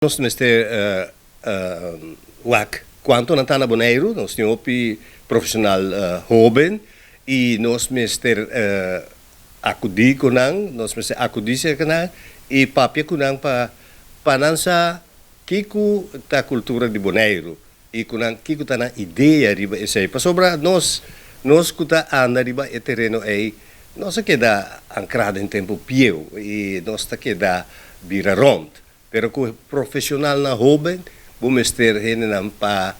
Nos mester wak kuantu nan ta na Boneiru, nos tin hopi profeshonal hóben i nos mester akudí ku nan, nos mester akudí serka nan i papia ku nan pa nan sa kiko ta kultura di Boneiru i ku nan kiko ta nan idea riba esei. Pasobra nos ku ta anda riba e tereno ei nos a keda ankrá den tempu bieu i nos ta keda bira rònt. Pero ku profeshonalnan hóben bo mester hendenan pa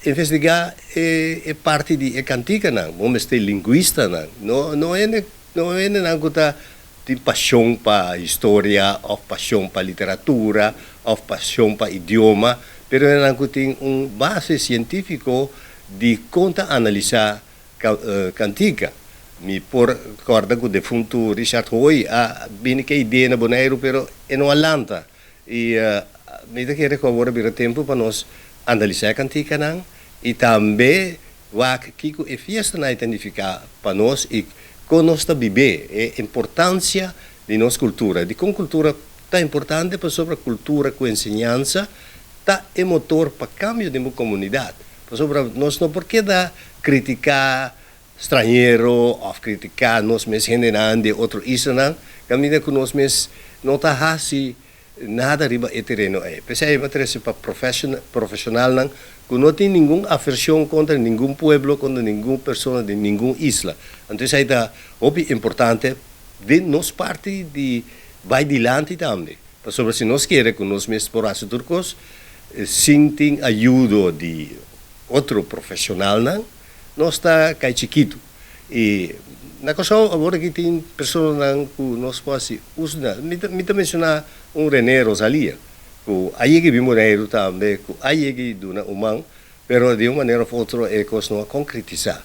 investigá e parti di e kantikanan, bo mester lingwistanan, no hende no hendenan ku ta tin pashon pa historia òf pashon pa literatura òf pashon pa idioma, pero hendenan ku tin un base sientífiko di kon ta analisá kantika. Mi por kòrda ku defuntu Richard Hooi a bini ku e idea na Boneiru, pero e no a lanta. I mi ta kere ku awor a bira tempu pa nos analisá e kantikanan i tambe wak kiko e fiestanan ta nifiká pa nos i kon nos ta bib'é, e importansia di nos kultura. Dikon kultura ta importante? Pasobra kultura ku enseñansa ta e motor pa kambio den bo komunidat. Pasobra nos no por keda kritiká stranhero òf kritiká nos mes hendenan di otro islanan, kaminda ku nos mes no ta hasi nada riba e tereno ei. P'esei mi a trese pa profeshonalnan ku no tin ningun avershon kontra ningun pueblo, kontra ningun persona di ningun isla. Anto esei ta hopi importante den nos parti di bai dilanti tambe. Pasobra si nos kere ku nos mes por hasi tur kos sin tin ayudo di otro profeshonalnan, nos ta kai chikitu. I na Kòrsou awor aki tin personanan ku nos por hasi uso di nan. Mi ta menshoná un René Rosalia ku a yega bin Boneiru tambe, ku a yega duna un man, pero di un manera òf otro e kos no a konkretisá.